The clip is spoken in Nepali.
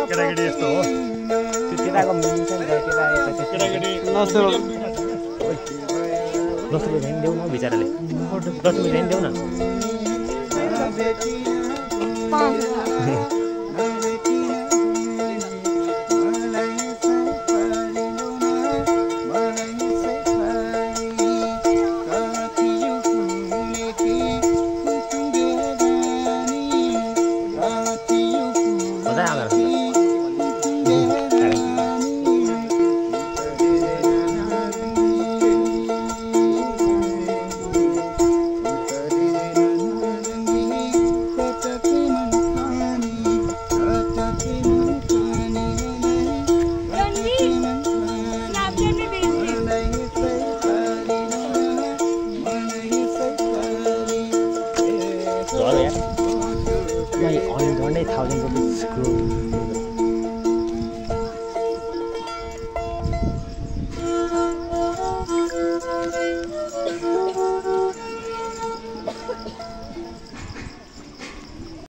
केटाकेटी यस्तो हो त्यो केटाको मिल्छ नि केटाकेटी नसो रुपियाँ देऊ न बिचराले 10 रुपियाँ देऊ न $1,000